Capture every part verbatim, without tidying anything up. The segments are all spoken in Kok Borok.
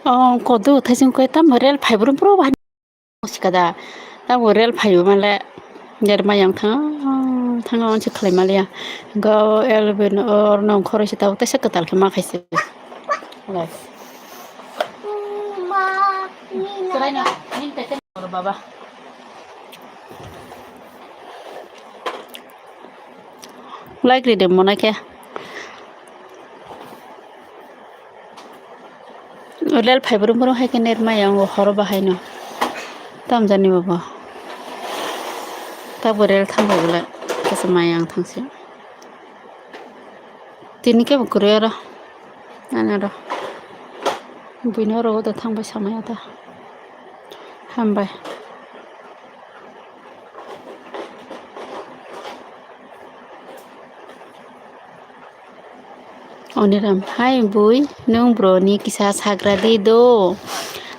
Oh, kodu thaising koi tam rel phai brum brum bahai sikada. Tamo rel phai male der mayang thang thang on se khlai maliya. Go Elvin or nong khoroi se tabo tesa kwtal khe ma khaise. Baba. Like ride mona khe. Rel phai brum brum hai khe net maya ang horo bahai no. Tam jani baba. Tabo rel thang bai bwle kasa maya ang thangsi. Tini khe bo kwrwi oro. Nana ro. Buino oro o da thang bai samaya ta. Hambai. Oniram, hai bui, nwng broni kisa sagra di do.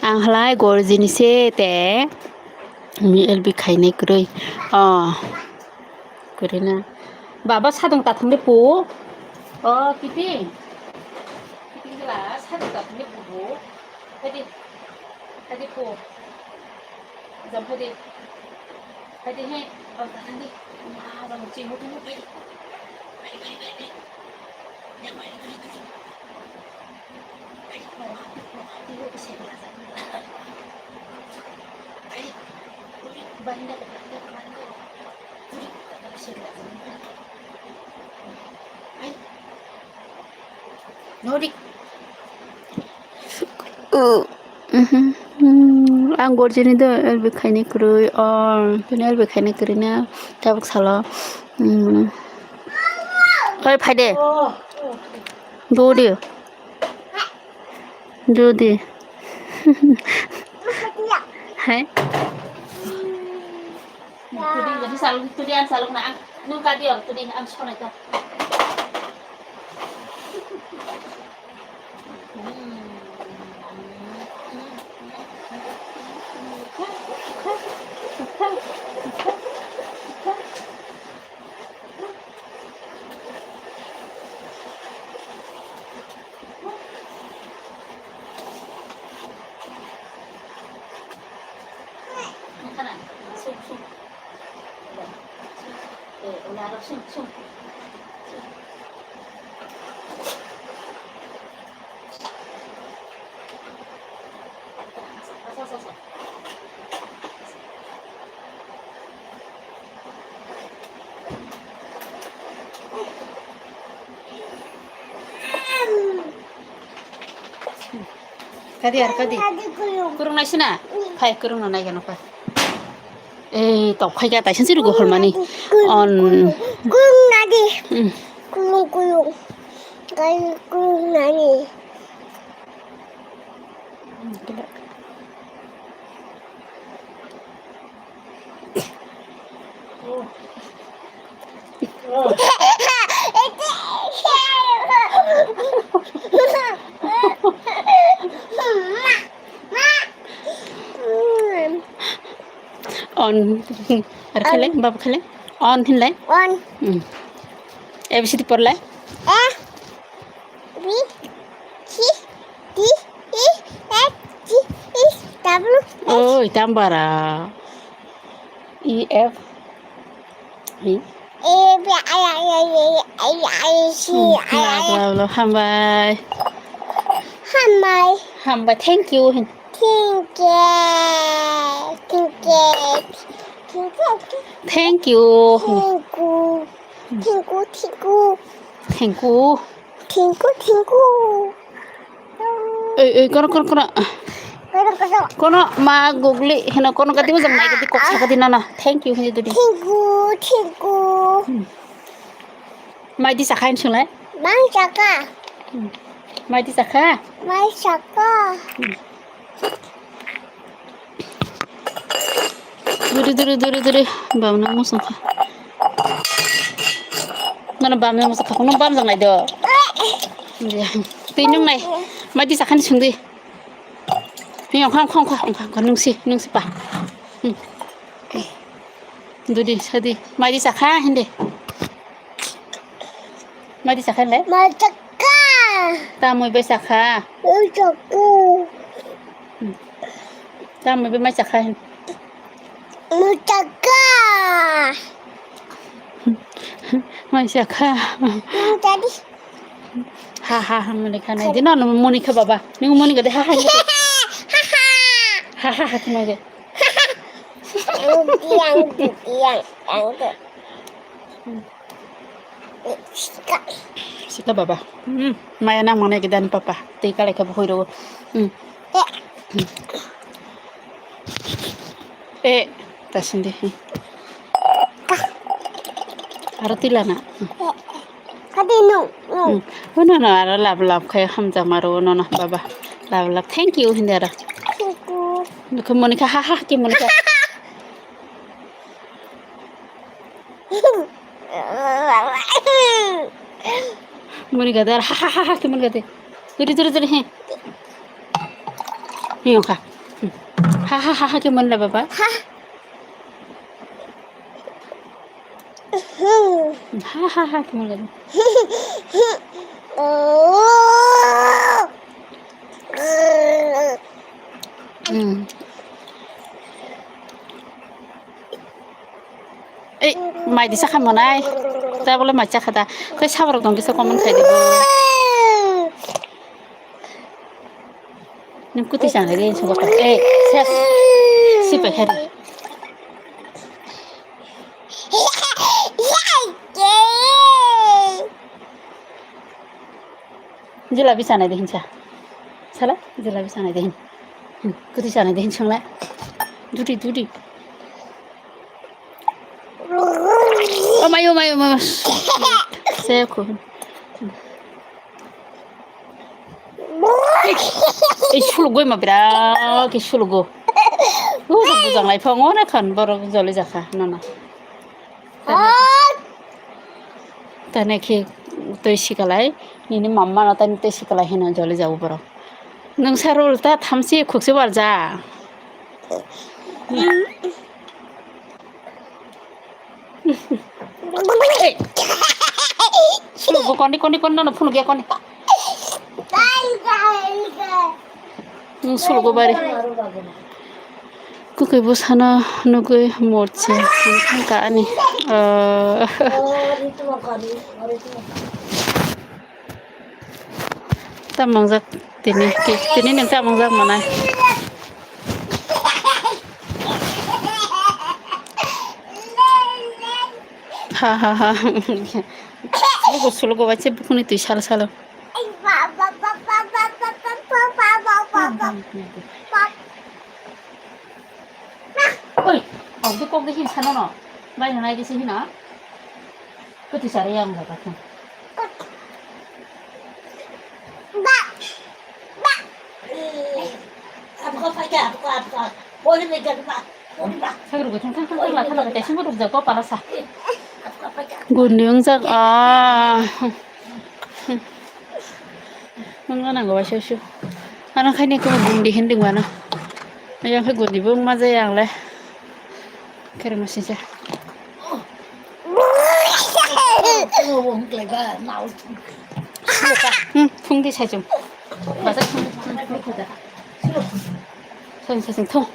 Ang halai gorjini se te. Mi L B khainai kwrwi. Oh. Kwrwi na. Baba sadong ta thang de pu. Oh, kiti. Kiti la sadong ta thang de pu. Hadi. Hadi pu. Jam hadi. Hadi he. Bang ta thang de. Ma, bang chi mu mu hadi. Hadi, hadi, hadi, hadi. Nodik. Uh, mhm. Hmm, ang gorjini do L B khaini kwrwi. Oh, tini L B khaini kwrwi na tabuk salo. Hmm. Oi, phaide. Dodi. Dodi. Hai. Tudi, jadi saluk, tudi ang saluk na ang nung kadi or tudi ang sonai ta. Kadi ar kadi. Kurung nai sina. Phai kurung nai gano phai. Eh, tok phai ka taisa siru go holmani. On. Kurung nadi. Hmm. Kurung kurung. Kai kurung nani. On. Ar khele, baba khele. On hinlai. On. Hmm. A B C D porlai. A, B, C, D, E, F, G, H, W, H. Oi, tambara. E, F, E. A, B, I, I, I, I, I, I, C, I, I. Hambai. Hambai. Hambai. Thank you. Thank you. Thank you. Thank you. Thank you. Thank you. Thank you. Thank you. Thank you. Thank you. Thank you. Oi, oi, kono, kono, kono. Kono, kono. Kono ma gugli hino kono kati bujang nai kati kok sakati nana. Thank you hini dudi. Thank you. Thank you. Hmm. Mai di sakha hin sunglai. Mai sakha. Hmm. Mai di sakha. Mai sakha. Hmm. Duri, duri, duri, duri. Bamno musung kha. Nana bamno musung kha. Kono bam jang lai do. Twi nung nai. Mai di sakha hin sung di. Ni ongkha, ongkha, ongkha, ongkha, ongkha. Nungsi, nungsi pa. Hmm. Dudi, sadi. Mai di sakha, hindi. Mai di sakha le? Mai sakha. Tamoi bai sakha. Mai sakha. Tamo be mai chakha hin. Mai chakha. Mai chakha. Mai chadi. Ha ha ha, muni kha nai de. No, no, muni kha baba. Nung muni kha de, ha ha. Ha ha ha, kha nai de. Yang, yang, yang. Sika baba. Hmm. Maya nang mana kita ni papa. Tei kalai kha bukhui ro. Hmm. Eh, ta sindi. Hmm. Aro tila na. Hmm. Kadi no, no. Hmm. Oh, no, no, aro love, love khai hamjak maro, no, no, baba. Love, love. Thank you, hindi aro. Thank you. Nukho muni kha, ha, ha, ki muni kha. Muni gade, ha ha ha ha, ki muni gade. Duri, duri, duri, he. He, yong kha. Ha ha ha ha, ki muni la baba. Ha ha ha, ki muni gade. Hmm. Ei, mai disa kha manai. Ta bole mai chakha da. Tei saborok tong kisa comment khai di bo. Nung kuti chanai de sugo. Ei, ses. Sipai khai di. Jelabi chanai de hinsa. Sala, jelabi chanai de hin. Hmm, kuti chanai de hin songla. Duty, duty. Oh, mayo, mayo, mayo. Se ko. Ei, sulugoi ma bira, ki sulugo. Uh, bujang lai phang, ora khan borok joli jakha, nana. Tane khe twi sikalai, nini mamma no tani twi sikalai hino joli jago borok. Nwng saro ulta thamchi khukse barja. Sulugo koni, koni, koni, nono phunuk ya koni. Nwng sulugo bari. Kwkwi bwsano nugwi morchi wngkha ani. Ah. Tamo wngjak tini, tini nwng tamo wngjak manai. Ha, ha, ha. Bugo sulugo bai se bukhuni twi sal salo. Oi, kok de, kok de hin sano no. Bai na nai de se hina. Kwtwi sari yang jaga thung. Sakri bo thang thang thang thang la thang la kaisa bo rukjak ko pala sa. Gundi wngjak ah. Nung na nango waisa su. Ano khaini ko gundi hindi wano. Yang khe gundi bo wngma jaya ang le. Kere masija. Hmm, thung di saichung. Bacha thung di, thung di, thung di. Saichung, saichung, thung.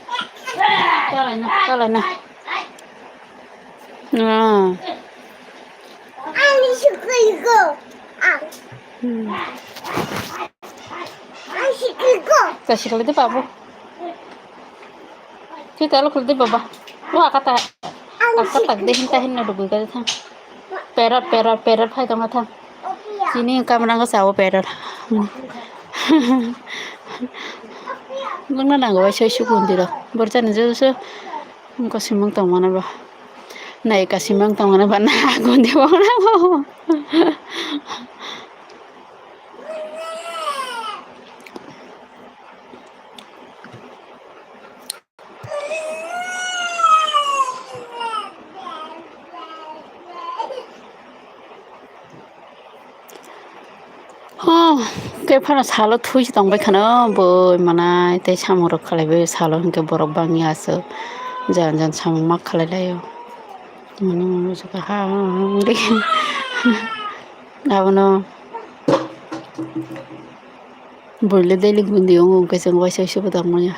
Talai na, talai na. Ah. Hmm. Kasi kali di babu. Kita lo khuldi baba. Lo akata, akata de hinta hinna dugu gari thang. Parrot, parrot, parrot phai tong thang. Chini kamrang ko sao parrot. Bangna nango bai soi suku hundi ro. Borjani joso. Ko simang tong mana ba. Nai ka simang tong mana ba na gundi bangna bo. Oh, khe phano salo thui se tong bai khano boi manai tei samung rok khalai bai salo hinkhe borok bangya aswk jan jan samung ma khalai laio. Mano mano se ha ha ha ha. Abono. Buile daily gundi wngo, hwnkhe chwng waisa waisa bo tangmanya.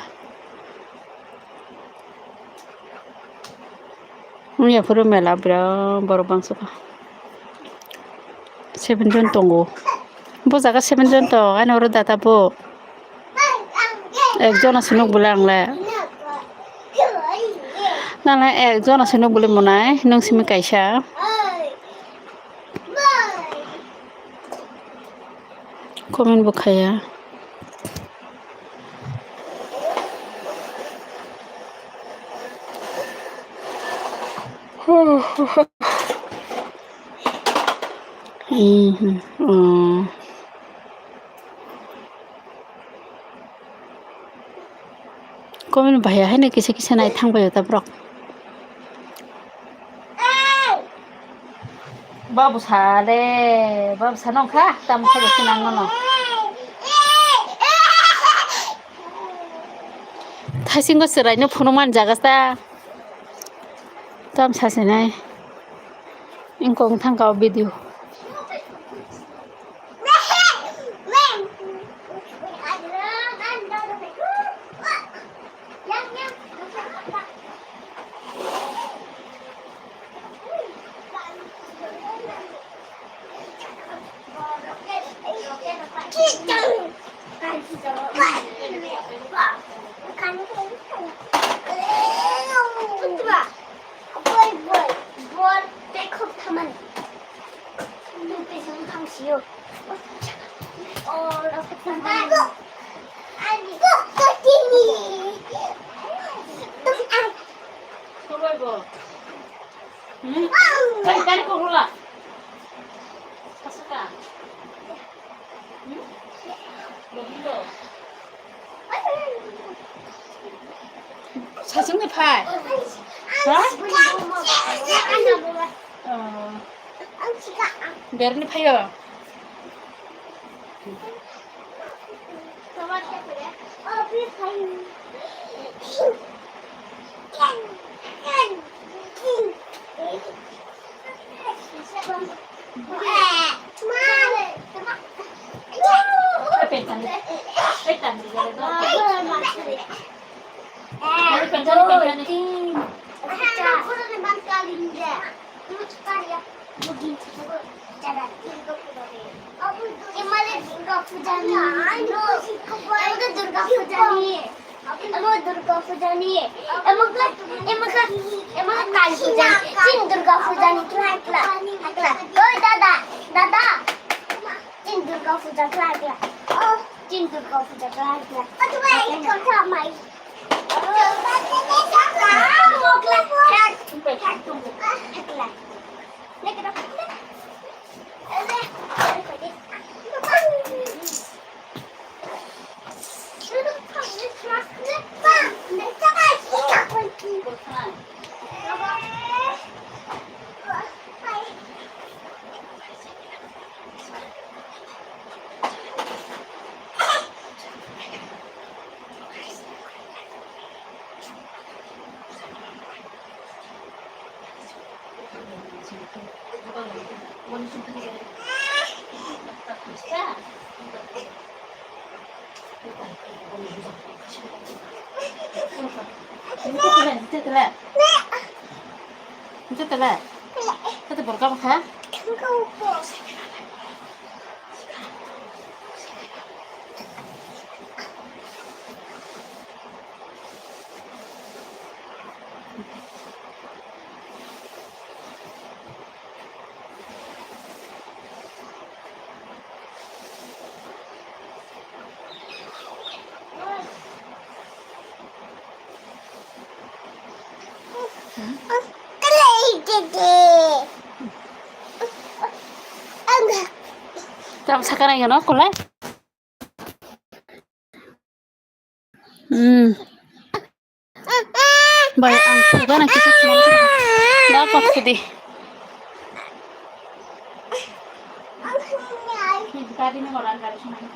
Wngya phuru mela bwrang borok bangsa kha. Seven jon tongo. Bo jaga seven jon tong, ani oro data bo. Ekjon ase nuk bwle ang le. Nang le ekjon ase nuk bwle monai, nung simi kaisa. Comment bo khaya. Mhm, oh. Comment bahai haino kisa kisa nai thang bai ta borok. Babu sa le, babu sa nong kha, tam kha jasi nang no. Thaisingo chwraino phunukmani jaga ta. Tam sasinai. Ingkong thangka o video. Bol, bol, bol tei khuk thamani. Tei tong thang sio. O, rok thamani. Sobai bo. Hmm? Kai, kai ko rula. Kasaka. Hmm? Gobindo. Sasungni phai. Ha? Oh. Berni phaio. Emale Durga Puja ni. Emale Durga Puja ni. Emo Durga Puja ni. Emo kla, emo kla, emo kla Kali Puja ni. Chin Durga Puja ni kla, kla, kla. Oi dada, dada. Chin Durga Puja kla, kla. Oh, Chin Durga Puja kla, kla. Atu bai, ito kla mai. Tam sakana gano kulai. Hmm. Bai, ang khugana kisa khumang. Da, kok sidi. Gari na orang gari sana.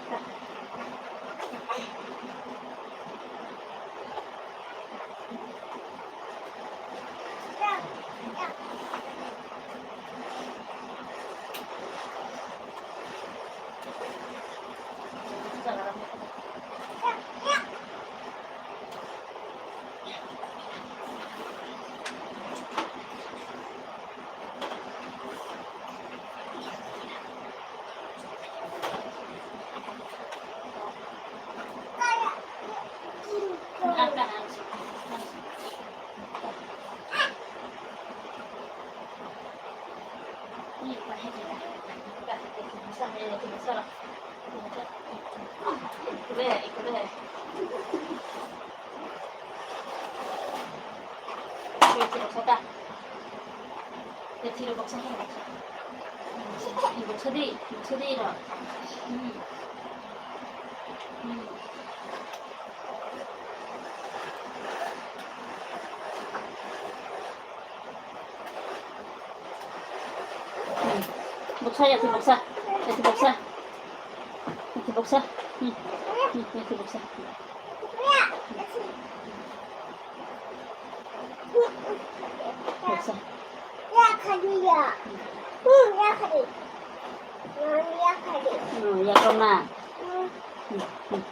Boksa di, boksa di, boksa di rok. Hmm. Hmm. Boksa, yati boksa, yati boksa, yati boksa, hmm, hmm, yati boksa. Boksa. Hmm, yakrok na. Hmm, hmm.